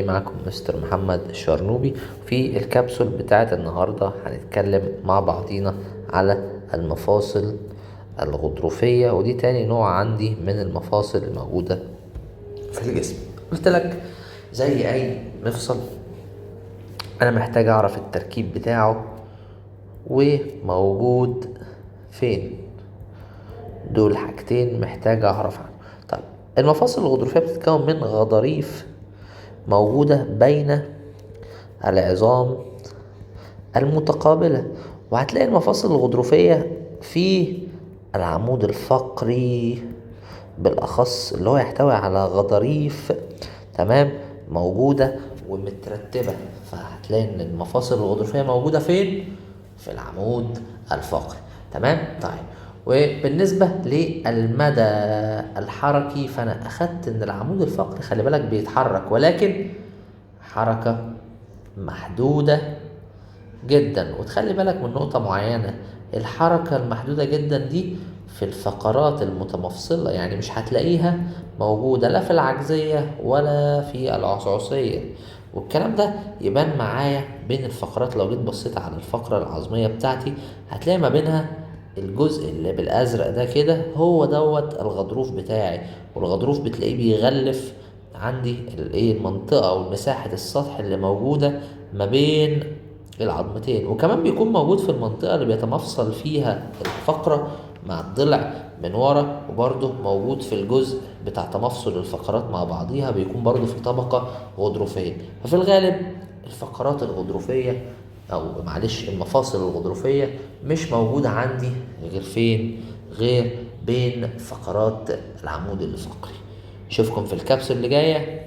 معاكم مستر محمد الشرنوبي. في الكبسول بتاعت النهاردة هنتكلم مع بعضينا على المفاصل الغضروفية، ودي تاني نوع عندي من المفاصل الموجودة في الجسم. قلت لك زي أي مفصل أنا محتاج أعرف التركيب بتاعه وموجود فين، دول حاجتين محتاج أعرف عنه. طيب المفاصل الغضروفية بتتكون من غضاريف موجودة بين العظام المتقابلة، وهتلاقي المفاصل الغضروفية في العمود الفقري بالأخص اللي هو يحتوي على غضاريف، تمام، موجودة ومترتبة. فهتلاقي إن المفاصل الغضروفية موجودة فين؟ في العمود الفقري، تمام. طيب وبالنسبة للمدى الحركي فأنا أخدت إن العمود الفقري خلي بالك بيتحرك، ولكن حركة محدودة جدا. وتخلي بالك من نقطة معينة، الحركة المحدودة جدا دي في الفقرات المتمفصلة، يعني مش هتلاقيها موجودة لا في العجزية ولا في العصعصية. والكلام ده يبان معايا بين الفقرات، لو جيت بصيت على الفقرة العظمية بتاعتي هتلاقي ما بينها الجزء اللي بالأزرق ده كده هو دوت الغضروف بتاعي، والغضروف بتلاقيه بيغلف عندي الايه المنطقة أو مساحة السطح اللي موجودة ما بين العظمتين، وكمان بيكون موجود في المنطقة اللي بيتمفصل فيها الفقرة مع الضلع من ورا، وبرده موجود في الجزء بتاع تمفصل الفقرات مع بعضيها، بيكون برده في طبقة غضروفية. ففي الغالب الفقرات الغضروفية أو معلش المفاصل الغضروفية مش موجودة عندي غير فين؟ غير بين فقرات العمود الفقري. اشوفكم في الكبسول اللي جاية.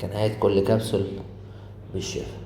كنهاية كل كبسول بالشفا.